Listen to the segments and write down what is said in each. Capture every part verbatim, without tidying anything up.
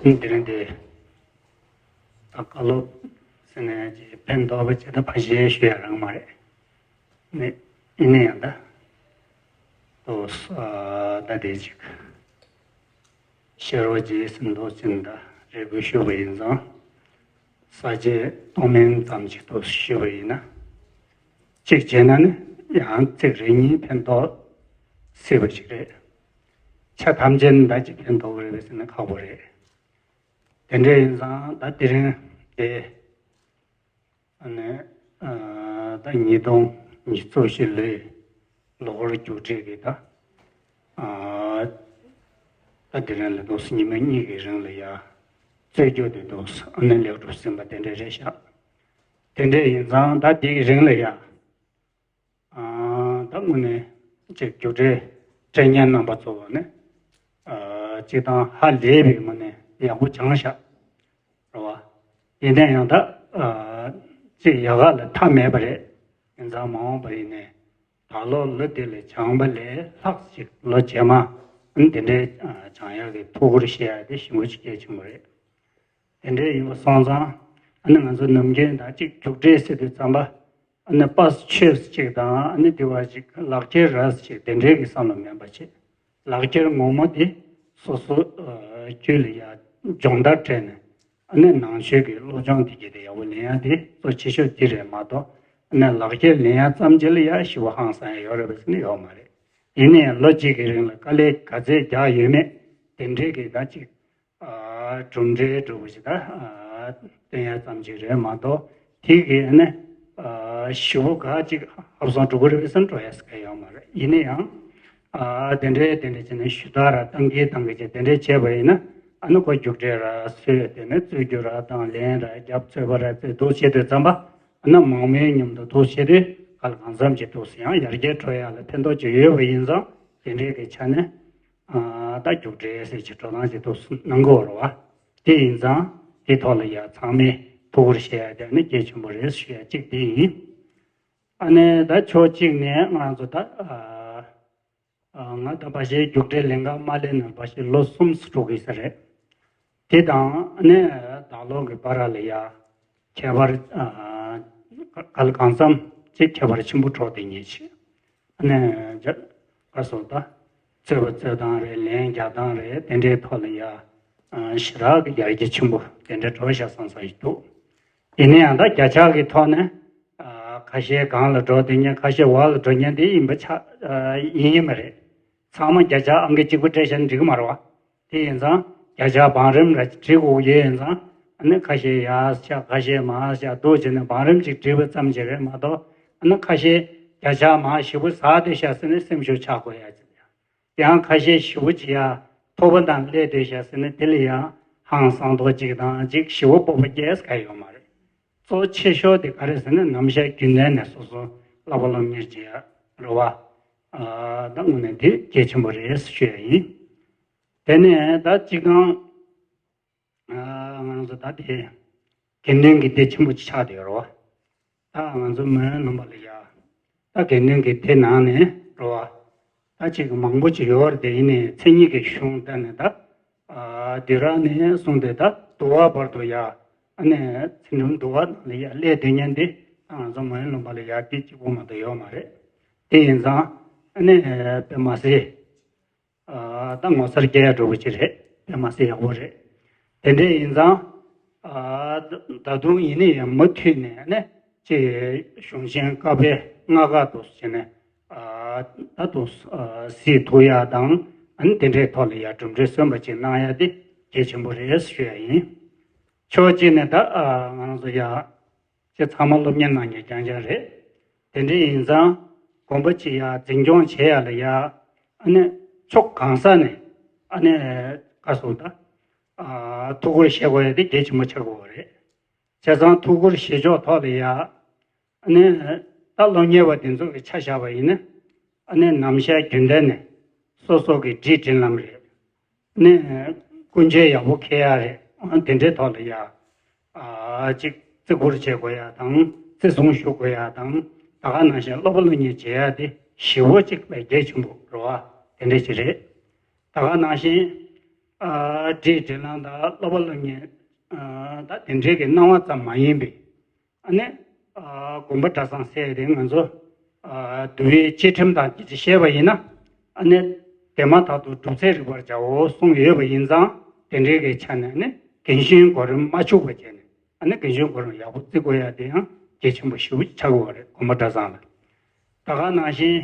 དེ་རིང་དེ་ད་བཀའ་སློབ་ཟེར་ནས་ཅིག་ཕན་ཐོགས་པ་ཅིག་ད་ཕལ་ཆེར་ཞུ་ཡ་རང་མ་རེད། ནི་ཡིན་ན་ཡང་ད་ཏོག་ཙམ་ད་དེ་ཅིག་ཤེས་རོགས་གྱིས་ཟིན་ཏོག་ཙམ་ད་རེ་སྐུལ་ཞུས་པ་ཡིན་ཙང་། ས་བཅད་སྟོང་མིན་ཙམ་ཅིག་ཏོག་ཙམ་ཞུས་པ་ཡིན་ན། གཅིག་བྱས་ན་ནི་ཡང་ཚིག་རེ་གཉིས་ཕན་ཐོགས་སྲིད་པ་ཞིག་རེད། ཆ་ཐམས་ཅད་ནི་ད་ཅིག་ཕན་ཐོགས་ཀྱི་རེད་པས་ཟེར་ན་ཁག་པོ་རེད། དེ་འདྲ་ཡིན་ཙང་ད་དེ་རིང་དེ་ཨ་ནི་ཨ་ད་ཉིས་སྟོང་ཉི་ཤུ་རྩ་བཞི་ལོའི་ལོ་འཁོར་རྒྱུགས་སྤྲོད་ཀྱི་ད་ཨ་ད་དེ་རིང་ལ་འདུག་སེ་ཉི་མ་གཉིས་ཀྱི་རིང་ལ་ཡ་རྩོད་རྒྱུགས་དེ་འདུག་སེ་ཨ་ནི་ལེགས་གྲུབ་ཟིན་པ་དེ་འདྲ་རེད་ཤག་དེ་འདྲ་ཡིན་ཙང་ད་དེའི་རིང་ལ་ཡ། ཨ་ད་དངོས་གནས་ཅིག་རྒྱུགས་སྤྲོད་སྤྲད་མཁན་རྣམ་པ་ཚོ་ནི་ཨ་སྤྱིར་བཏང་ཧ་ལས་པའི་ངོས་ནས་ཡག་པོ་སྦྱངས་ཤག་རེད་བ། ཡིན་ན་ཡང་ད་ཨ་ཅིག་ཡག་ག་ལ་མཐའ་མེད་པ་རེད། ཡིན་ཙང་མ་འོངས་པ་ཡིན་ནའི་ད་ལོ་ལོ་དེ་ལས་སྦྱངས་པ་ལས་ལྷག་ཅིག་ལོ་རྗེས་མ་ཨ་ནི་དེ་འདྲའི་ཨ་སྦྱང་ཡག་གི་ཐུགས་ཁུར་བཞེས་ཡག་དེ་ཞེ་པོ་ཅིག་གལ་ཆེན་པོ་རེད། དེ་འདྲ་ཡིན་པ་སོང་ཙང་ཨ་ནི་ང་ཚོ་ནམ་རྒྱུན་ད་ཅིག་རྒྱུགས་སྤྲོད་ཟེར་དུས་ཙམ་པ་ཨ་ནི་པ་སེ་ཆོས་ཅིག་དང་ཨ་ནི་དེ་བ་ཅིག་ལག་འཁྱེར་ར་ཅིག་དེ་འདྲའི་གི་བསམ་བློ་མེད་པ་བྱེད། ལག་འཁྱེར་ངོ་མ་དེ་སོ་སོ་ཨ་རྒྱུད་ལ་ཡ་སྦྱོང་བརྡར་སྤྲད་ནས་ཨ་ནི་ནང་ཆོས་ཀྱི་སློབ་སྦྱོང་དེ་གྱད་དེ་ཡག་པོ་ལེན་ཡ་དེ་གཙོ་ཆེ་ཤོས་དེ་རེད་མ་གཏོགས་ཨ་ནི་ལག་འཁྱེར་ལེན་ཡ་ཙམ་ཅིག་ལ་ཡ་ཞེ་པོ་ཧང་སང་ཡ་ཡོད་རེད་པས་ཟེར་ན་ཡོད་མ་རེད། ཡིན་ནའི་ལོ་གཅིག་གི་རིང་ལ་དཀའ་ལས་ག་ཚད་རྒྱག་ཡོད་མེད་དེ་འདྲའི་གི་ད་ཅིག་ཨ་གྲུབ་འབྲས་འདྲ་པོ་ཞིག་ད་ཨ་སྟོན་ཡ་ཙམ་ཞིག་རེད་མ་གཏོགས་དེ་གི་ཨ་ནི་ཨ་ཞེ་པོ་ག་ཅིག་ཧབ་སང་འགྲོ་གི་རེད་བསམ་འགྲོ་ཡ་ཟེར་ག་ཡོད་མ་རེད། ཡིན་ན་ཡང་ཨ་དེ་འདྲའི་དེ་འདྲ་བྱས་ནས་ཞུ་དག་ར་བཏང་གི་བཏང་གི་བྱས་དེ་འདྲ་བྱས་པ་ཡིན་ན་ཨ་ནི་ཁོ་རྒྱུགས་སྤྲོད་ར་སོས་དེ་ནས་རྩོད་རྒྱུགས་ར་དང་ལེན་ར་རྒྱབ་རྩོད་པ་ར་རྩོད་འདུག་བྱས་དུས་ཙམ་པ་ཨ་ནི་མང་མོས་མཉམ་དུ་འདུག་བྱས་དུས་ག་ལ་གང་འཚམ་ཅིག་འདུག་སེ་ཡང་ཡར་རྒྱས་འགྲོ་ཡ་ལ་ཕན་ཐོགས་ཅིག་ཡོད་པ་ཡིན་ཙང་དེ་འདྲའི་གི་ཆ་ནས། ཨ་ད་རྒྱུགས་སྤྲོད་ཟེར་གྱི་འགྲོ་སྟངས་ཅིག་ཏུ་གནང་དགོས་རེད་བ། དེ་ཡིན་ཙང་དེ་ཐོག་ལ་ཡ་ཚང་མས་ཐུགས་ཁུར་བཞེས་ཡ་དེ་ནི་གལ་ཆེན་པོ་རེད་ཞུ་ཡ་གཅིག་དེ་ཡིན། ཨ་ནི་ད་ཕྱོགས་གཅིག་ནས་ང་རང་ཚོ་ད་ཨ་ཨ་ང་ད་བ་ཞེས་རྒྱུགས་སྤྲོད་ལེན་ག་མ་ལེན་ན་བ་ཞེས་ལོ་གསུམ་སུ་འགྲོ་གི་ས་རེད། དེ་དང་ནི་ད་ལོ་གི་བར་ལ་ཡ་ཁྱད་པར་ཨ་ག་ལ་གང་འཚམ་ཅིག་ཁྱད་པར་ཆེན་པོ་འགྲོ་བསྡད་ངེས་ཆེ། ཨ་ནི་ཇ་ག་སོགས་ད་རྩོད་པ་རྩོད་སྟངས་རེད་ལན་རྒྱག་སྟངས་རེད་དེ་འདྲའི་ཐོག་ལ་ཡ་ཨ་ཞེ་དྲག་གི་ཡར་རྒྱས་ཆེན་པོ་དེ་འདྲ་འགྲོ་བཞག་བསམ་བསམ་ཞིག་འདུག་ཡིན་ན་ཡང་ད་བརྒྱ་ཆ་གི་ཐོག་ནས་ཨ་ཁ་ཤས་སྒང་ལ་འགྲོ་བསྡད་མཁན་ཁ་ཤས་འོག་ལ་འགྲོ་མཁན་དེ་ཡིན་པ་ཆགས་ཨ་ཡིན་ཡིན་མ་རེད། ཚང་མ་བརྒྱ་ཆ་ཨང་ཀི་གཅིག་པ་སྤྲད་བཞག་ན་འགྲིག་གི་མ་རེད་བ། དེ་ཡིན་ཙང་བརྒྱ་ཆ་བང་རིམ་ར་བསྒྲིག་དགོས་ཀྱི་ཡོད་ཡིན་ཙང་ཨ་ནི་ཁ་ཤས་ཡར་བཞག་ཁ་ཤས་མར་བཞག་འདུག་བྱས་ནས་བང་རིམ་ཅིག་བསྒྲིགས་པ་ཙམ་ཅིག་རེད་མ་གཏོགས་ཨ་ནི་ཁ་ཤས་བརྒྱ་ཆ་མར་ཞེ་པོ་ཟགས་བསྡད་བཞག་ཟེར་ནས་སེམས་ཤུགས་ཆག་དགོས་ཡ་ཅིག་ཡང་ཁ་ཤས་ཞེ་པོ་ཅིག་ཡ་མཐོ་པོ་དང་སླེབས་བསྡད་བཞག་ཟེར་ནས་དེ་ལ་ཡང་ཧང་སང་མདོག་ཅིག་དང་ཅིག་ཞེ་པོ་སྤོབས་པ་སྐྱེས་ག་ཡོད་མ་རེད། གཙོ་ཆེ་ཤོས་དེ་ག་རེ་ཟེར་ན་ནམ་ཞག་རྒྱུན་ལྡན་ནས་སོ་སོ་བསླབ་པ་སློབ་གཉེར་བྱེད་ཡ་རེད་བ། ཨ་ད་དངོས་གནས་དེ་གལ་ཆེན་པོ་རེད་ཞུ་ཡ་ཡིན། དེ་ནས་ད་གཅིག་ནང་ཨ་ང་རང་ཚོ་ད་དེ་དགེ་འདུན་གྱི་སྡེ་ཆེན་པོ་ཅིག་ཆགས་བསྡད་ཡོད་རེད་བ། ད་ང་ཚོ་མོན་ལུང་པ་ལ་ཡ་ད་དགེ་འདུན་གྱི་སྡེ་ནང་ནས་རེད་བ། ད་ཅིག་མང་པོ་ཅིག་ཡོད་རེད་དེ་ཡིན་ནའི་མཚན་ཉིད་ཀྱི་གཞུང་ལྟར་ནས་ད་ཨ་དུས་རབས་ནས་བཟུང་སྟེ་ད་འདུལ་བ་བར་དུ་ཡ་ཨ་ནི་ཚུལ་ཁྲིམས་འདུལ་བ་ནང་ལ་ཡ་སླེབས་སྡོད་མཁན་དེ་ད་ང་ཚོ་མོན་ལུང་པ་ལ་ཡ་དེ་གཅིག་པོ་མ་གཏོགས་ཡོད་མ་རེད། དེ་ཡིན་ཙང་ཨ་ནི་དཔེ་མ་སྲིད། ཨ་ད་ངོ་མཚར་སྐྱེ་ཡ་འདྲ་པོ་ཅིག་རེད། དཔེ་མ་སྲིད་ཡག་པོ་རེད། དེ་འདྲ་ཡིན་ཙང་ཨ་ད་དུང་ཡིན་ནའི་ཡང་མུ་མཐུད་ནས་ནི་ཅིག་གཞུང་ཆེན་བཀའ་པོད་ལྔ་ཀ་དུ་བྱས་ནས་ཨ་ད་དུང་ཨ་གཟིགས་ཐུབ་ཡ་དང་ཨ་ནི་དེ་འདྲའི་ཐོག་ལ་ཡ་གྲུབ་འབྲས་སོན་པ་ཅིག་གནང་ཡ་དེ་གལ་ཆེན་པོ་རེད་ཞུ་ཡ་ཡིན། ཕྱོགས་གཅིག་ནས་ད་ཨ་ང་རང་ཚོ་ཡ། ཁྱེད་ཚང་མ་སློབ་གཉེར་གནང་མཁན་རྐྱང་རྐྱང་རེད། དེ་འདྲ་ཡིན་ཙང་དགོན་པ་གཅིག་ཡ་འཛིན་སྐྱོང་བྱེད་ཡ་ལ་ཡ་ཨ་ནི་ཕྱོགས་གང་ས་ནས་ཨ་ནི་བཀའ་ཟུར་ད་ཨ་ཐུགས་ཁུར་བཞེས་དགོས་ཡ་དེ་གལ་ཆེན་པོ་ཆགས་ཀྱི་ཡོད་རེད། བྱས་ཙང་ཐུགས་ཁུར་བཞེས་ཕྱོགས་ཐོག་ལ་ཡ་ཨ་ནི་ད་སློབ་གཉེར་བ་དེ་ཚོ་གི་ཆ་བཞག་པ་ཡིན་ན་ཨ་ནི་ནམ་ཞག་རྒྱུན་ལྡན་ནས་སོ་སོ་གི་སྒྲིག་འགྲིམ་ལམ་རེད། ནས་ཀུན་སྤྱོད་ཡག་པོ་འཁྱེར་ཡ་རེད། དེ་འདྲའི་ཐོག་ལ་ཡ། ཨ་ཅིག་བརྩི་བཀུར་བྱེད་དགོས་ཡ་དང་བརྩི་སྲུང་ཞུ་དགོས་ཡ་དང་ད་ག་ནང་བཞིན་སློབ་པ་སློབ་གཉེར་བྱེད་ཡ་དེ་ཞེ་པོ་ཅིག་དཔེ་གལ་ཆེན་པོ་རེད་བ། དེ་འདྲ་ཅིག་རེད། ད་ག་ནང་བཞིན་ ཨ་སྒྲིག་སྒྲིག་ལམ་དང་སློབ་པ་སློབ་གཉེར་ཨ་ད་དེ་འདྲའི་གི་སྣང་བ་ཙམ་མ་ཡིན་པའི། ཨ་ནི་ཨ་དགོན་པ་གྲྭ་ཚང་ཟེར་ཡ་དེ་ང་ཚོ་ཨ་འདུལ་བའི་བཅས་ཁྲིམས་དང་བཅས་ཀྱི་བཤད་པ་ཡིན་ན། ཨ་ནི་དེ་མ་ཐག་ཏུ་སྒྲུབ་ཚད་རིག་པར་བྱའོ་གསུངས་ཡོད་པ་ཡིན་ཙང་། དེ་འདྲའི་གི་ཆ་ནས་ནི་རྒན་གཞོན་གོ་རིམ་མ་འཆུག་པ་བྱས་ནས། ཨ་ནི་རྒན་གཞོན་གོ་རིམ་ཡག་པོ་བརྩི་དགོས་ཡ་དེ་ཡང་གལ་ཆེན་པོ་ཞེ་པོ་ཆགས་ཀྱི་ཡོད་རེད། དགོན་པ་གྲྭ་ཚང་ལ། ད་ག་ནང་བཞིན་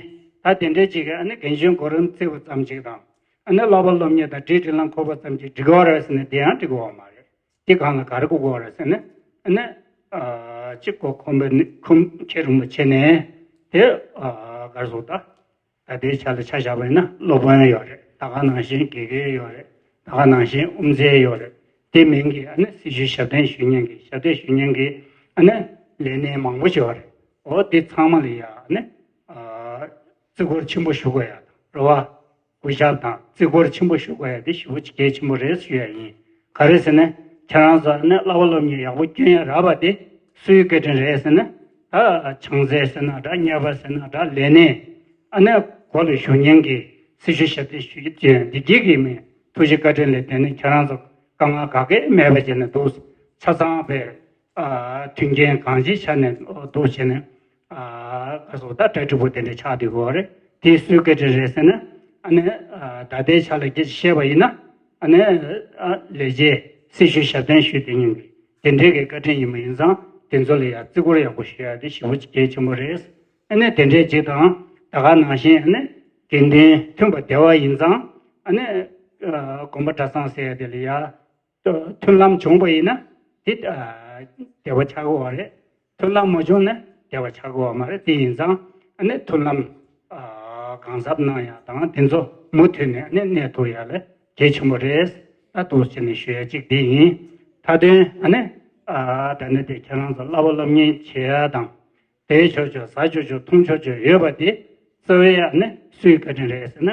ད་དེ་འདྲའི་ཅིག་གི་ཨ་ནི་རྒན་གཞོན་གོ་རིམ་བརྩི་བ་ཙམ་ཅིག་དང་། ཨ་ནི་བསླབ་པ་སློབ་གཉེར་དང་སྒྲིག་སྒྲིག་ལམ་འཁོར་བ་ཙམ་ཅིག་འགྲིག་གི་ཡོད་རེད་ཟེར་ན་དེ་ཡང་འགྲིག་གི་ཡོད་མ་རེད། དེ་གང་ལ་ག་རེ་དགོས་ཀྱི་ཡོད་རེད་ཟེར་ན། ཨ་ནི་ཨ་གཅིག་གོ་ཁོམ་པའི་ནི་ཁུངས་སྐྱེལ་རིན་པོ་ཆེ་ནས་དེ་ཨ་ག་རེ་ཟེར་ད། ད་ལྟའི་ཆ་ལ་ཆ་བཞག་པ་ཡིན་ན་སློབ་དཔོན་ཡོད་རེད། ད་ག་ནང་བཞིན་དགེ་རྒན་ཡོད་རེད། ད་ག་ནང་བཞིན་དབུ་མཛད་ཡོད་རེད། དེ་མིན་གྱི་ཨ་ནི་སྲི་ཞུའི་ཞབས་བརྟན་ཞུ་མཁན་གྱི་ཞབས་བརྟན་ཞུ་མཁན་གྱི་ཨ་ནི་ལས་སྣེ་མང་པོ་ཞིག་ཡོད་རེད། འོ་དེ་ཚང་མ་ལ་ཡ་ཨ་ནི་ཨ་བརྩི་བཀུར་ཆེན་པོ་ཞུ་དགོས་ཡ་དང་རེད་བ། གུས་ཞབས་དང་བརྩི་བཀུར་ཆེན་པོ་ཞུ་དགོས་ཡ་དེ་ཞེ་པོ་ཅིག་གལ་ཆེན་པོ་རེད་ཞུ་ཡ་ཡིན། ག་རེ་ཟེར་ན་ཁྱེད་རང་ཚོ་ཨ་ནི་བསླབ་པ་སློབ་གཉེར་ཡག་པོ་སྐྱོན་ཡ་རག་པ་དེ་སུའི་བཀའ་དྲིན་རེད་ཟེར་ན། ད་ཕྱག་འཚལ་ཟེར་ན་འདྲ། བསྙེན་པ་ཟེར་ན་འདྲ། ལས་སྣེ་ཨ་ནི་སྒོ་ལ་ཞུགས་མཁན་གྱི་སྲི་ཞུ་ཞབས་བརྟན་ཞུ་རྒྱུ་ཅན་འདི་གྱད་ཀྱི་མི་ཐུགས་རྗེ་བཀའ་དྲིན་ལ་བརྟེན་ནས་ཁྱེད་རང་ཚོ་དཀའ་ངལ་ག་གེ་མེད་པ་བྱས་ནས་འདུག་ཆ་ཚང་པའི་ཨ་མཐུན་རྐྱེན་གང་ཅིའི་ཆ་ནས་འདུག་བྱས་ནས་ཨ་ག་སོ་ད་གྲ་སྒྲིག་པོ་དེ་འདྲ་ཆགས་བསྡད་ཡོད་རེད། དེ་སུའི་བཀའ་དྲིན་རེད་ཟེར་ན། ཨ་ནི་ཨ་ད་ལྟའི་ཆ་ལ་སྐད་ཆ་བཤད་པ་ཡིན་ན། ཨ་ནི་ཨ་ལས་བྱེད་སྲི་ཞུ་ཞབས་བརྟན་ཞུས་དེ་ཉིན་གྱི་དེ་འདྲའི་གི་བཀའ་དྲིན་ཡིན་པ་ཡིན་ཙང་། དེ་ཚོ་ལ་ཡང་བརྩི་བཀུར་ཡག་པོ་ཞུ་ཡ་དེ་ཞེ་པོ་ཅིག་གལ་ཆེན་པོ་རེད། ཨ་ནི་དེ་འདྲའི་ཅིག་དང་། ད་ག་ནང་བཞིན་ཨ་ནི་དགེ་འདུན་མཐུན་པ་བདེ་བ་ཡིན་ཙང་། ཨ་ནི་ཨ་དགོན་པ་གྲྭ་ཚང་ཟེར་ཡ་དེ་ལ་ཡ་མཐུན་ལམ་བྱུང་པ་ཡིན་ན་དེ་ཨ་བདེ་བ་ཆགས་ཀྱི་ཡོད་རེད། མཐུན་ལམ་མ་བྱུང་ན་བདེ་བ་ཆགས་ཀྱི་ཡོད་མ་རེད། དེ་ཡིན་ཙང་ཨ་ནི་མཐུན་ལམ་ཨ་གང་ཟབ་གནང་ཡ་དང་། དེ་ཚོ་མུ་མཐུད་ནས་ཨ་ནི་གནས་ཐུབ་ཡ་ལ་གལ་ཆེན་པོ་རེད། ད་འདུག་བྱས་ནས་ཞུ་ཡ་གཅིག་དེ་ཡིན། མཐའ་དོན་ཨ་ནི་ཨ་ད་ནི་དེ་ཁྱེད་རང་ཚོ་བསླབ་པ་སློབ་གཉེར་བྱེད་ཡ་དང་། བསྡད་ཆོག་ཆོག་ཟ་ཆོག་ཆོག་འཐུང་ཆོག་ཆོག་ཡོད་པ་དེ་རྩ་བའི་ཨ་ནི་སུའི་བཀའ་དྲིན་རེད་ཟེར་ན།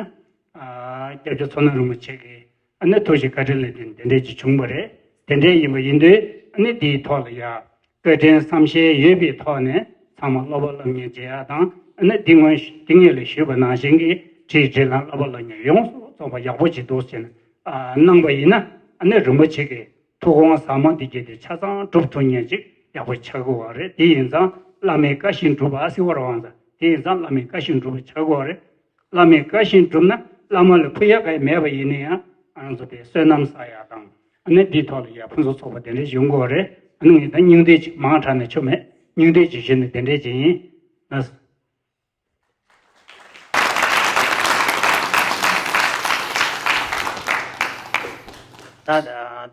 ཨ་སྐྱབས་རྗེ་མཚོ་སྣ་རིན་པོ་ཆེ་གི་ཨ་ནི་ཐུགས་རྗེ་བཀའ་དྲིན་ལ་བརྟེན་དེ་འདྲས་ཅིག་བྱུང་བ་རེད། དེ་འདྲས་ཡིན་པ་ཡིན་དུས་ཨ་ནི་འདིའི་ཐོག་ལ་ཡ་བཀའ་དྲིན་བསམ་ཤེས་ཡོད་པའི་ཐོག་ནས་ཚང་མ་བསླབ་པ་སློབ་གཉེར་བྱེད་ཡ་དང་། ཨ་ནི་འདི་སྔོན་འདི་སྔོན་ལ་ཞུས་པ་ནང་བཞིན་གྱི་སྒྲིག་སྒྲིག་ལམ་བསླབ་པ་སློབ་གཉེར་ཡོངས་སུ་རྫོགས་པ་ཡག་པོ་ཅིག་འདུག་ཟེར་ནས་ཨ་གནང་པ་ཡིན་ན། ཨ་ནི་རིན་པོ་ཆེ་གི་ཐུགས་དགོངས་ཟབ་མོ་འདི་གྱད་དེ་ཆ་ཚང་སྒྲུབ་ཐུབ་མཁན་ཅིག་ཡག་པོ་ཆགས་ཀྱི་ཡོད་རེད། དེ་ཡིན་ཙང་བླ་མའི་བཀའ་བཞིན་སྒྲུབ་པ་ཟེར་བ་རེད་པ། དེ་ཡིན་ཙང་བླ་མའི་བཀའ་བཞིན་སྒྲུབ་པ་ཆགས་ཀྱི་ཡོད་རེད། བླ་མའི་བཀའ་བཞིན་སྒྲུབ་ན་བླ་མ་ལ་ཕུལ་ཡ་ག་ཡེ་མེད་པ་ཡིན་ན་ཡང་། ང་ཚོ་དེ་བསོད་ནམས་བསགས་ཡ་དང་། ཨ་ནི་འདིའི་ཐོག་ལ་ཡ་ཕུན་སུམ་ཚོགས་པ་དེ་འདྲ་ཡོང་གི་ཡོད་རེད། ཨ་ནི་ངས་ད་སྙིང་བསྡུས་ཅིག་མང་དྲགས་ནས་ཆོ་མེད། སྙིང་བསྡུས་ཅིག་ཞུས་ནས་དེ་འདྲ་ཅིག་ཡིན། ལགས་སོ། ད་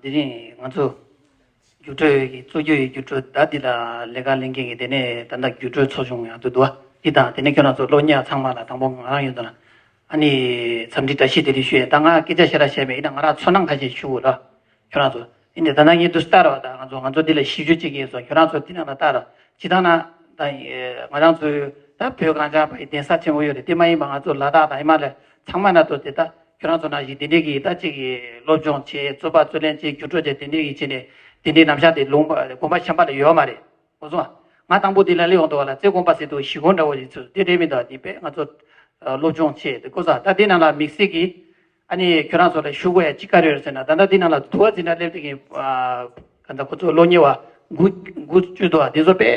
དེ་རིང་ང་ཚོ་རྒྱུགས་སྤྲོད་ཀྱི་གཙོ་རྒྱུགས་ཡི་རྒྱུགས་སྤྲོད་ད་འདི་ལ་ལས་ཀ་ལས་འགན་གྱི་དེ་ནས་ད་ལྟ་རྒྱུགས་སྤྲོད་ཚོགས་ཆུང་ཡང་དུ་འདུག་བ། འདི་དང་དེ་ནས་ཁྱོད་རང་ཚོ་སློབ་གཉེར་ཚང་མ་ལ་དང་པོ་ང་རང་ཡོད་དོ་ན། ཨ་ནི་འཚམས་འདྲི་བཀྲ་ཤིས་བདེ་ལེགས་ཞུ་ཡས། ད་ང་སྐད་ཆ་ཞེ་དྲག་བཤད་མེད། ཡིན་ན་ང་རང་ཚོར་སྣང་ཁ་ཤས་ཞུ་དགོས་ར། ཁྱོད་རང་ཚོ། ཡིན་ནའི་ད་ལྟ་ངས་འདུག་ལྟ་ར་བ། ད་ང་ཚོ་ང་ཚོ་འདི་ལ་ཞིབ་འཇུག་བྱེད་ཀྱི་ཡིན་སོང་། ཁྱོད་རང་ཚོ་འདི་ནང་ལ་ལྟ་ར། སྤྱིར་བཏང་ན་ད་ང་རང་ཚོའི་ད་བོད་གངས་ཅན་པ་ཡི་གདན་ས་ཆེན་པོ་ཡོད་རེད། དེ་མ་ཡིན་པ་ང་ཚོ་ལ་དྭགས་དང་ཧི་མ་ལ་ཡ་ཚང་མ་ན་ཐོ་དེ་ད་ཁྱོད་རང་ཚོ་ནང་བཞིན་དེ་འདྲའི་གི་ད་ཅིག་གི་སློབ་སྦྱོང་བྱེད། རྩོད་པ་རྩོད་ལེན་བྱེད། རྒྱུགས་སྤྲོད་བྱེད། དེ་འདྲའི་གི་བྱེད་ནས་དེ་འདྲའི་རྣམ་གཞག་དེ་ལུང་པ་དགོན་པ་གཞན་པ་ལ་ཡོད་མ་རེད། གོ་སོང་ཨ། ང་དང་པོ་འདི་ལ་སླེབས་ཡོང་དུས་བ་ལ་རྩེ་དགོན་པ་ཟེར་དུས་ཞི་དགོན་འདྲ་བོ་ཞིག་ཚུར་དེ་འདྲའི་མི་འདུག་དེ་དཔེ་ང་ཚོ་སློབ་སྦྱོང་བྱེད་དེ་གོ་ས། ད་འདི་ནང་ལ་དམིགས་བསལ་གྱི་ཨ་ནི་ཁྱོད་རང་ཚོ་ལ་ཞུ་དགོས་ཡ་ཅི་ག་རེ་ཡོད་ཟེར་ན། ད་ལྟ་འདི་ནང་ལ་དུ་བ་འཛིན་གྲྭ་སླེབས་དུས་ཀྱི་ཨ་ག་ད་ཁོ་ཚོ་སློབ་གཉེར་བ་དགུ་དགུ་བཅུ་འདུག་ཨ། དེ་ཚོ་དཔེ་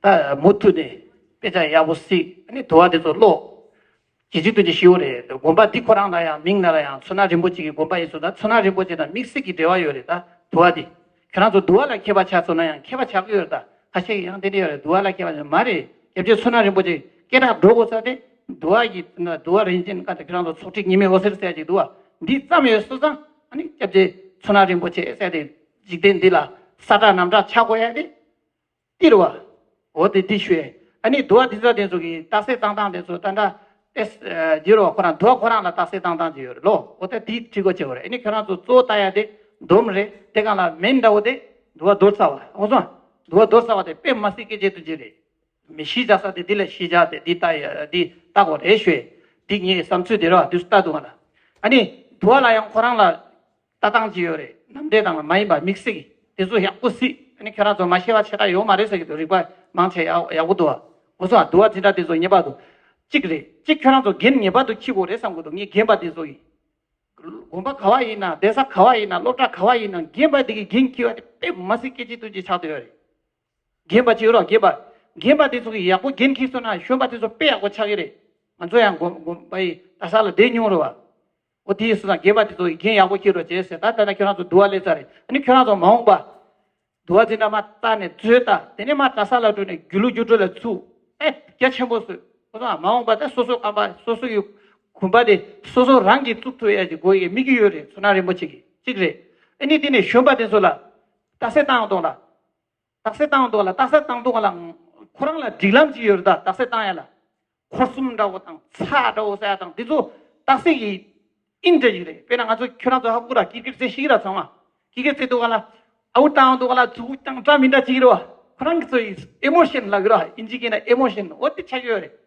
ད་མུ་མཐུད་ནས་དཔེ་ཆ་ཡག་པོ་གཟིགས། ཨ་ནི་དུ་བ་དེ་ཚོ་ཀློག། གལ་ཆེ་དོན་ཆེ་ཞེ་པོ་རེད། དགོན་པ་འདི་ཁོ་རང་ལ་ཡང་མིང་ལ་ལ་ཡང་མཚོ་སྣ་རིན་པོ་ཆེ་གི་དགོན་པ་ཡིན་སོང་ན་མཚོ་སྣ་རིན་པོ་ཆེ་དང་དམིགས་བསལ་གྱི་འབྲེལ་བ་ཡོད་རེད། ད་དུ་བ་འདི་ཁྱོད་རང་ཚོ་དུ་བ་ལ་མཁས་པ་ཆགས་སོང་ན་ཡང་མཁས་པ་ཆགས་ཀྱི་ཡོད་རེད། ད་ཁ་ཤས་ཀྱིས་ཡང་དེ་འདྲ་ཡོད་རེད། དུ་བ་ལ་མཁས་པ་ཆགས་མ་རེད། སྐྱབས་རྗེ་མཚོ་སྣ་རིན་པོ་ཆེ་སྐད་གྲགས་འགྲོ་དགོས་ས་དེ་དུ་བ་གི་དུ་བ་རིན་ཆེན་ཀ་ད་ཁྱོད་རང་ཚོ་ཚོགས་སྒྲིག་ཉི་མའི་འོད་ཟེར་ཟེར་ཅིག་འདུག་བ། འདི་ཙམ་ཡོད་སོང་ཙང་ཨ་ནི་སྐྱབས་རྗེ་མཚོ་སྣ་རིན་པོ་ཆེ་ཟེར་དེ་འཇིག་རྟེན་འདི་ལ་ས་བཀྲ་ནམ་བཀྲ་ཆགས་དགོས་ཡ་དེ། འདི་རེད་བ། འོ་དེ་འདི་ཞུ་ཡས། ཨ་ནི་དུ་བ་འདི་ཚོ་དེ་ཚོ་གི་རྟགས་གསལ་བཏང་སྟངས་དེ་ཚོ་ད་ལྟ་ཏེ་འདི་རེད་བ། ཁོ་རང་དུ་བ་ཁོ་རང་ལ་རྟགས་གསལ་བཏང་སྟངས་ཅིག་ཡོད་རེད་ལོ། འོ་ད་འདི་ཁྲིད་དགོས་ཆེ་བ་རེད། ཨ་ནི་ཁྱོད་རང་ཚོ་གཙོ་བོ་ལྟ་ཡ་དེ་འདོམ་རེད། དེ་གང་ལ་མེན་འདྲ་བོ་དེ་དུ་བ་རྡོལ་ཚ་བ། འོ་སོང་། དུ་བ་རྡོལ་ཚ་བ་དེ་དཔེ་མ་སྲིད་སྐད་ཆ་དུ་ཅི་རེད། མི་ཤི་ཆ་ས་དེ་འདི་ལ་ཤི་ཆ་དེ་འདི་ལྟ་ཡ་འདི་ལྟ་དགོས་རེད་ཞུ་ཡས། འདི་ངའི་བསམ་ཚུལ་དེ་རེད་བ། འདི་ལྟ་འདུག་ག་ལ། ཨ་ནི་དུ་བ་ལ་ཡང་ཁོ་རང་ལ། ལྟ་སྟངས་ཅིག་ཡོད་རེད། ནམ་འདྲེ་དང་མ་ཡིན་པ་དམིགས་བསལ་གྱི་དེ་ཚོ་ཡག་པོ་གཟིགས། ཨ་ནི་ཁྱོད་རང་ཚོ་མ་ཤེས་པ་ཆེ་ཁ་ཡོད་མ་རེད་ཟེར་གྱི་འདུག་རིག་པ་མང་ཆེ་ཡག་ཡག་པོ་འདུག་བ། འོ་སོང་། དུ་བ་འཛིན་གྲྭ་དེ་ཚོ་ངེས་པར་དུ་གཅིག་རེད། གཅིག་ཁྱོད་རང་ཚོ་རྒན་ངེས་པར་དུ་འཁྱེར་དགོས་རེད་བསམ་གྱི་འདུག་ངས་རྒན་པ་དེ་ཚོ་ཡིན། དགོན་པ་ག་བ་ཡིན་ན། གདན་ས་ག་བ་ཡིན་ན། སློབ་གྲྭ་ག་བ་ཡིན་ན། རྒན་པ་དེ་གི་འགན་འཁྱེར་བ་དེ་དཔེ་མི་སྲིད་སྐད་ཆ་ཐུགས་རྗེ་ཆགས་བསྡད་ཡོད་རེད། རྒན་པ་ཅིག་ཡོད་རོགས། རྒན་པ། རྒན་པ་དེ་ཚོ་གིས་ཡག་པོ་འགན་འཁྱེར་སོང་ན་གཞོན་པ་དེ་ཚོ་དཔེ་ཡག་པོ་ཆགས་ཀྱི་རེད། ང་ཚོ་ཡང་དགོན་དགོན་པ་ཡི་གྲྭ་ས་ལ་བསྡད་མྱོང་རེད་བ། འོ་དེ་ཡིན་སོང་ཙང་རྒན་པ་དེ་ཚོ་གིས་འགན་ཡག་པོ་འཁྱེར་རོགས་བྱས་ཟེར། ད་ལྟ་ན་ཁྱོད་རང་ཚོ་འདུལ་བ་སླེབས་ཚར་རེད། ཨ་ནི་ཁྱོད་རང་ཚོ་མ་འོངས་པ་འདུལ་བ་འཛིན་གྲྭ་མར་བལྟ་ནས་མཛོད་ལྟ། དེ་ནས་མར་གྲྭ་ས་ལ་འགྲོ་ནས་རྒྱུད་ལུགས་རྒྱུད་སྤྲོད་ལ་ཚུགས། ཨེ་རྒྱ་ཆེན་པོ་བཟོས། ཁོ་ཚོ་མ་འོངས་པ་ད་སོ་སོ་ཁང་པ། སོ་སོ་ཡི་དགོན་པ་དེ་སོ་སོ་རང་གིས་བཙུགས་ཐུབ་ཡ་ཅིག་དགོས་ཡའི་དམིགས་ཡུལ་ཡོད་རེད། མཚོ་སྣ་རིན་པོ་ཆེ་གིས་གཅིག་རེད། ཨ་ནི་དེ་ནས་གཞོན་པ་དེ་ཚོ་ལ་རྟགས་གསལ་བཏང་འདུག་ལ། རྟགས་གསལ་བཏང་འདུག་ལ། རྟགས་གསལ་བཏང་འདུག་ལ། ཁོ་རང་ལ་སྒྲིག་ལམ་ཅིག་ཡོད་རེད་ད། རྟགས་གསལ་བཏང་ཡ་ལ། འཁོར་གསུམ་འདྲ་བོ་དང་ཚ་འདྲ་བོ་ཟེར་ཡ་དང་དེ་ཚོ་རྟགས་གསལ་གྱི་ཨིན་འདྲ་ཞིག་རེད། དཔེར་ན་ང་ཚོ་ཁྱོད་རང་ཚོ་ཧ་གོ་ར། ཀི་ཀེར་རྩེ་ཤེས་ཀྱི་ར། ཚང་མ་ཀི་ཀེར་རྩེ་འདུག་ག་ལ། ཨའུ་བཏང་འདུག་ག་ལ། མཛུ་གུ་བཏང་འདྲ་མི་འདྲ་བྱེད་ཀྱི་རེད་བ། ཁོ་རང་གི་ཚོ་ཡི་ཨེ་མོ་ཤན་ལབ་ཀྱི་ར། ཨིན་ཇི་སྐད་ན་ཨེ་མོ་ཤན། འོ་དེ་ཆགས་ཀྱི་ཡོད་རེད།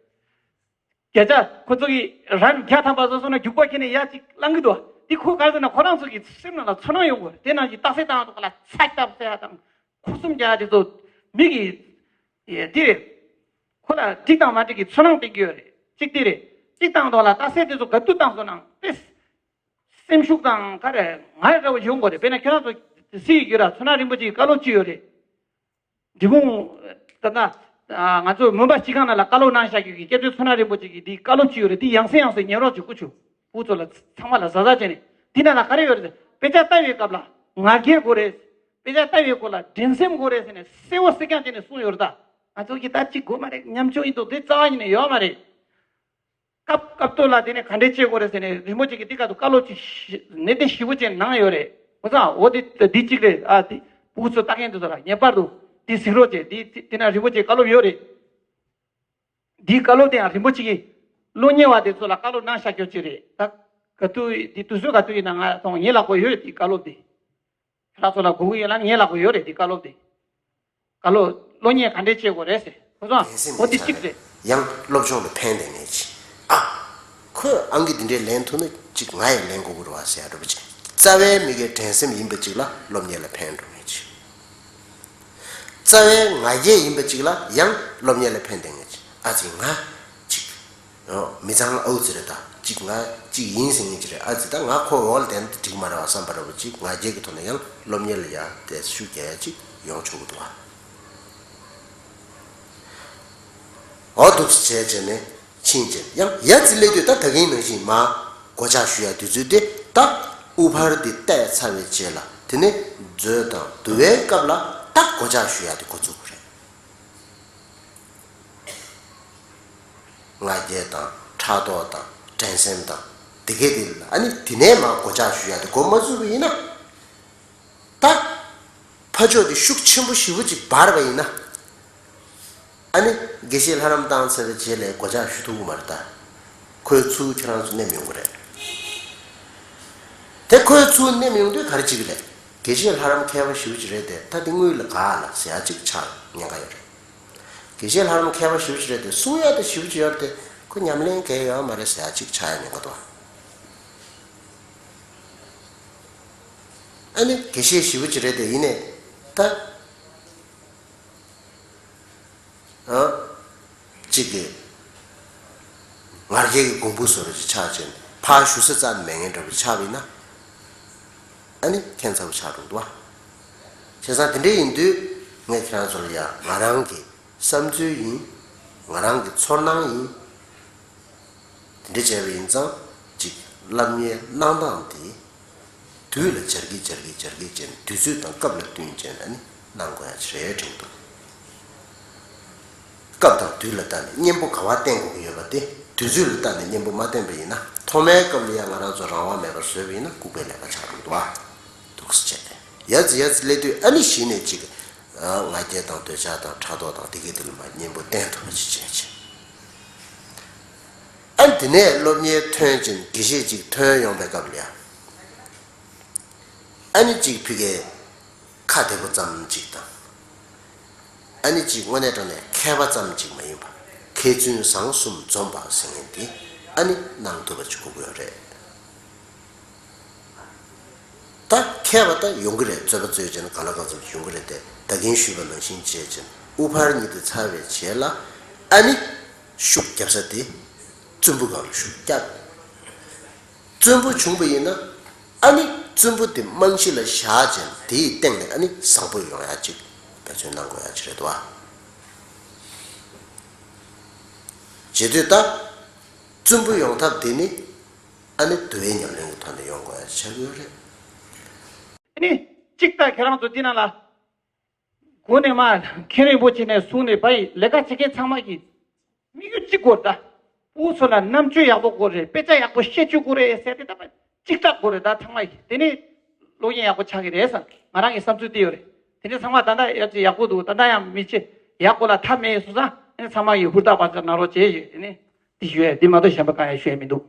བརྒྱ་ཆ་ཁོ་ཚོ་གི་རན་བརྒྱ་ཐམ་པ་བཟོ་སོང་ན་རྒྱུག་པ་ཁྱེར་ནས་ཡ་གཅིག་བླང་གི་འདུག་བ། འདི་ཁོ་ག་རེ་ཟེར་ན་ཁོ་རང་ཚོ་གི་སེམས་ནང་ལ་ཚོར་སྣང་ཡོང་དགོས་རེད། དེ་ནང་བཞིན་རྟགས་གསལ་བཏང་འདུག་ག་ལ། ཚ་སྟབས་ཟེར་ཡ་དང་། འཁོར་གསུམ་རྒྱག་དེ་ཚོ་མི་གི་ཡེ་དེ་རེད། ཁོ་ལ་འགྲིག་དང་མ་འགྲིག་གི་ཚོར་སྣང་སྟེར་གྱི་ཡོད་རེད། གཅིག་དེ་རེད། གཅིག་བཏང་འདུག་ལ། རྟགས་གསལ་དེ་ཚོ་ག་དུས་བཏང་སོང་ན་དེ་སེམས་ཤུགས་དང་ག་རེ་ང་རེ་འདྲ་བོ་ཡོང་དགོས་རེད། དཔེར་ན་ཁྱོད་རང་ཚོ་སྲིད་ཡོད་ར། མཚོ་སྣ་རིན་པོ་ཆེའི་བཀའ་སློབ་ཅིག་ཡོད་རེད། འབྲས་སྤུངས་ད་ལྟ་ང་ཚོ་མོན་པ་སྤྱི་ཁང་ནང་ལ་བཀའ་སློབ་གནང་བཞག་ཡོད་ཀྱི་སྐྱབས་རྗེ་མཚོ་སྣ་རིན་པོ་ཆེ་གི་འདི་བཀའ་སློབ་ཅིག་ཡོད་རེད། འདི་ཡང་སེ་ཡང་སེ་ཉན་རོགས་བྱེད། སྐུ་ཚོ་ཕྲུ་གུ་ཚོ་ལ་ཚང་མ་ལ་གཟབ་གཟབ་བྱས་ནས། འདི་ནང་ལ་ག་རེ་ཡོད་རེད། དཔེ་ཆ་ལྟ་བའི་སྐབས་ལ་ང་རྒྱལ་དགོས་རེད། དཔེ་ཆ་ལྟ་བའི་སྐོར་ལ་འགྲན་སེམས་དགོས་རེད་ཟེར་ནས་གསལ་བོ་གསལ་རྐྱང་བྱས་ནས་གསུངས་ཡོད་རེད་ད། ང་ཚོ་གི་ད་ཅིག་དགོས་མ་རེད། ཉམ་ཆུང་ཡིན་དུས་དེ་རྩ་བ་ཉིད་ནས་ཡོད་མ་རེད། སྐབས་སྐབས་ཐོག་ལ་དེ་ནས་ག་འདྲས་བྱེད་དགོས་རེད་ཟེར་ནས་རིན་པོ་ཆེ་གིས་འདི་ག་དུས་བཀའ་སློབ་ཅིག་ཞི་ནན་ཏན་ཞིབ་པོ་བྱས་གནང་ཡོད་རེད། ཁོ་ཚང་འོ་དེ་འདི་གཅིག་རེད། ཨ་དེ་ཕྲུ་གུ་ཚོ་ལྟ་མཁན་དེ་ཚོ་ལ་ངེས་པར་དུ་འདི་གཟིགས་རོགས་བྱེད། འདི་དེ་ན་རིན་པོ་ཆེའི་བཀའ་སློབ་ཡོད་རེད། འདིའི་བཀའ་སློབ་དེ་ཡང་རིན་པོ་ཆེ་གིས་སློབ་གཉེར་བ་དེ་ཚོ་ལ་བཀའ་སློབ་གནང་བཞག་རྒྱུ་ཅིག་རེད། ད་ག་དུས་འདི་དུས་ཚོད་ག་དུས་ཡིན་ན་ང་ཐོང་ངེད་ལ་གོ་ཡོད་རེད། འདིའི་བཀའ་སློབ་དེ། ཁྱེད་རང་ཚོ་ལ་དགོས་ཀྱི་ཡོད་ན་ངེད་ལ་གོ་ཡོད་རེད། འདིའི་བཀའ་སློབ་དེ། བཀའ་སློབ་སློབ་གཉེར་ག་འདྲས་བྱེད་དགོས་རེད་ཟེར། ཁོ་ཚོ་འགན་སེམས་འོ་དེ་ཀྱི་ཆ་གཅིག་ནས་རེད། ཡང་སློབ་སྦྱོང་ལ་ཕན་བདེ་ངེས་ཅིག་ཨ། ཁོས་ཨང་ཀི་འདི་འདྲས་ལེན་ཐུབ་ན་ཅིག་ང་ཡང་ལེན་དགོས་ཀྱི་རེད་བ་ཟེར་ཡ་འདྲ་པོ་ཅིག་རྩ་བའི་མི་སྒེར་འགྲན་སེམས་ཡིན་པ་ཅིག་ལ་སློབ་གཉེར་ལ་ཕན་འགྲོ་ངེས་ཅིག་རྩ་བའི་ང་རྒྱལ་ཡིན་པ་ཅིག་ལ་ཡང་སློབ་གཉེར་ལ་ཕན་བདེ་ངེས་ཅིག་ཨ་ཙི་ང་ཅིག་ཨོ། མི་ཚང་ཨའུ་ཙི་རེད་ད། ཅིག་ང་ཅིག་ཡིན་ཟེར་ངེས་ཅིག་རེད། ཨ་ཙི་ད་ང་ཁོ་འོག་ལ་བསྡད་ན་འགྲིག་མ་རེད་བ་བསམ་པ་འདྲ་པོ་ཅིག་ང་རྒྱལ་གྱི་ཐོག་ནས་ཡང་སློབ་གཉེར་ལ་ཡ་དེ་ཤུགས་རྒྱག་ཡ་ཅིག་ཡོང་ཆོག་གི་འདུག་བ། འོ་འདུག་སེ་བྱས་བྱས་ནས་ཕྱིན་བྱས་ཡང་ཡ་ཙི་སླེབས་དུས་ད་ད་གིན་ནང་བཞིན་མ་གོ་ཆ་ཞུ་ཡ་དུས་ཚོད་དེ་ད་དབུ་ཕར་འདི་བལྟས་ཚར་བའི་རྗེས་ལ་དེ་ནས་མཛོད་དང་འདུལ་བའི་སྐབས་ལ་ད་གོ་ཆ་ཞུ་ཡ་དེ་འགོ་བཙུགས་པ་རེད། ང་རྒྱལ་དང་ཕྲག་དོག་དང་འགྲན་སེམས་དང་དེ་གས་དེ་ལ་ཨ་ནི་དེ་ནས་མ་གོ་ཆ་ཞུ་ཡ་དེ་འགོ་མ་བཙུགས་པ་ཡིན་ན། ད་ཕར་ཕྱོགས་དེ་ཤུགས་ཆེན་པོ་ཞེ་པོ་ཅིག་འབར་བ་ཡིན་ན། ཨ་ནི་དགེ་བཤེས་ལྷ་རམས་བཏང་ཚར་བའི་རྗེས་ལ་གོ་ཆ་ཞུ་ཐུབ་ཀྱི་མ་རེད་ད། ཁོའི་ཚུར་ཁྱེད་རང་ཚོ་མནན་ཡོང་གི་རེད། དེ་ཁོའི་ཚུར་མནན་ཡོང་དུས་ག་རེ་བྱེད་ཀྱི་རེད། དགེ་བཤེས་ལྷ་རམས་མཁས་པ་ཞེ་པོ་ཅིག་རེད་དེ་ད་དེ་དངུལ་ལ་དགའ་ལ་ཟེར་ཡ་ཅིག་ཆགས་ཉེན་ཁ་ཡོད་རེད། དགེ་བཤེས་ལྷ་རམས་མཁས་པ་ཞེ་པོ་ཅིག་རེད་དེ་གསུང་ཡ་དེ་ཞེ་པོ་ཅིག་ཡོད་རེད་དེ་ཁོ་ཉམས་ལེན་གང་ཡང་ཡོད་མ་རེད་ཟེར་ཡ་ཅིག་ཆགས་ཡ་ཉེན་ཁ་འདུག་ཨ་ནི་དགེ་བཤེས་ཞེ་པོ་ཅིག་རེད་དེ་ཡིན་ནའི་ད། ཨ། གཅིག་གིས་ང་རྒྱལ་གྱི་གོང་བུ་བཟོ་འདྲ་ཅིག་ཆགས་བྱས་ནས་ཕར་ཞུ་ས་རྩ་ནས་མེད་མཁན་འདྲ་པོ་ཆགས་པ་ཡིན་ན། ཨ་ནི་ཁྱད་མཚར་པོ་ཆགས་འགྲོ་གི་འདུག་བ། བྱས་ཙང་དེ་འདྲ་ཡིན་དུས་ངས་ཁྱེད་རང་ཚོ་ལ་ཡ་ང་རང་གི་བསམ་ཚུལ་ཡིན། ང་རང་གི་ཚོར་སྣང་ཡིན། དེ་འདྲ་བྱས་པ་ཡིན་ཙང་ཅིག་སློབ་གཉེར་གནང་སྟངས་དེ། དུས་ལ་སྦྱར་གྱི་སྦྱར་གྱི་སྦྱར་གྱི་བྱས་ནས་དུས་ཚོད་དང་སྐབས་ལ་བསྟུན་བྱས་ནས་ཨ་ནི་གནང་དགོས་ཡ་ཅིག་རེད་དྲན་གྱི་འདུག་སྐབས་དང་དུས་ལ་བལྟས་ནས་གཉེན་པོ་ག་བ་བསྟེན་དགོས་ཀྱི་ཡོད་པ་དེ་དུས་ཚོད་ལ་བལྟས་ནས་གཉེན་པོ་མ་བསྟེན་པ་ཡིན་ན་ཐོག་མའི་སྐབས་ལ་ཡང་ང་རང་ཚོ་རང་དབང་མེད་པར་བཟོས་པ་ཡིན་ན་ལྐུགས་པའི་ལས་ཀ་ཆགས་འགྲོ་གི་འདུག་ཨ། འདུག་སེ་བྱས་ཏེ་ཡ་ཙི་ཡ་ཙི་སླེབས་དུས་ཨ་ནི་གཞི་ནས་ཅིག་ང་རྒྱལ་དང་འདོད་ཆགས་དང་ཕྲག་དོག་དང་དེ་གའི་དེ་ལ་མ་གཉེན་པོ་བསྟེན་ཐུབ་པ་ཅིག་བྱས་བྱས། ཨ་ནི་དེ་ནས་སློབ་གཉེར་ཐོན་ཅིང་དགེ་བཤེས་ཅིག་ཐོན་ཡོང་པའི་སྐབས་ལ་ཡ། ཨ་ནི་གཅིག་ཕ་གིའི་ཁ་བདེ་པོ་ཙམ་གཅིག་དང་། ཨ་ནི་གཅིག་དངོས་གནས་དྲང་གནས་མཁས་པ་ཙམ་གཅིག་མ་ཡིན་པ། མཁས་བཙུན་བཟང་གསུམ་འཛོམས་པ་ཟེར་མཁན་དེ་ཨ་ནི་གནང་ཐུབ་པ་ཅིག་དགོས་ཀྱི་ཡོད་རེད། ད་མཁས་པ་ད་ཡོང་གི་རེད། རྩོད་པ་རྩོད་བྱས་ན་གང་ལ་གང་འཚམ་ཅིག་ཡོང་གི་རེད་དེ་ད་གིན་ཞུས་པ་ནང་བཞིན་བྱས་བྱས་ན་དབུ་ཕར་གཉིས་དེ་ཚར་བའི་རྗེས་ལ་ཨ་ནི་ཤུགས་རྒྱབ་ས་དེ་བཙུན་པོ་སྒང་ལ་ཤུགས་རྒྱབ། བཙུན་པོ་བྱུང་པ་ཡིན་ན། ཨ་ནི་བཙུན་པོ་དེ་རྨང་གཞི་ལ་བཞག་ཅིང་དེའི་སྟེང་ནས་ཨ་ནི་བཟང་པོ་ཡོང་ཡ་ཅིག་འབད་བརྩོན་གནང་དགོས་ཡ་ཅིག་རེད་དོ། བྱེད་དུས་ད། བཙུན་པོ་ཡོང་ཐབས་དེ་ནི། ཨ་ནི་འདུལ་བའི་ཉམས་ལེན་གྱི་ཐོག་ནས་ཡོང་དགོས་ཡ་ཆགས་ཀྱི་ཡོད་རེད། ཨ་ནི། གཅིག་ད་ཁྱེད་རང་ཚོ་འདི་ན་ལ། དགོན་ནས་མ། མཁན་རིན་པོ་ཆེ་ནས་བཟུང་ནས་བ་ཡི་ལས་ཀ་བྱེད་མཁན་ཚང་མ་གི། དམིགས་ཡུལ་གཅིག་དགོས་རེད་ད། ཕྲུ་གུ་ཚོ་ལ་རྣམ་དཔྱོད་ཡག་པོ་དགོས་རེད། དཔེ་ཆ་ཡག་པོ་བཤད་རྒྱུ་དགོས་རེད་ཟེར་ཏེ་ད་པ་གཅིག་ཐག་དགོས་རེད་ད་ཚང་མ་ཡིས། དེ་ནས་སློབ་གཉེར་ཡག་པོ་ཆགས་ཀྱི་རེད་བསམ། ང་རང་གི་བསམ་ཚུལ་དེ་ཡོད་རེད། དེ་ནས་ཚང་མ་ད་ལྟ་ཡག་ཅིག་ཡག་པོ་འདུག་ད་ལྟ་ཡང་མི་ཆེ་ཡག་པོ་ལ་མཐའ་མེད་སོང་ཙང་ཨ་ནི་ཚང་མ་ཡིས་ཧུར་ཐག་པ་ཚ་གནང་རོགས་བྱེད་ཞུས། དེ་ནས་དེ་ཞུ་ཡས་དེ་མ་གཏོགས་གཞན་པ་གང་ཡང་ཞུ་ཡས་མི་འདུག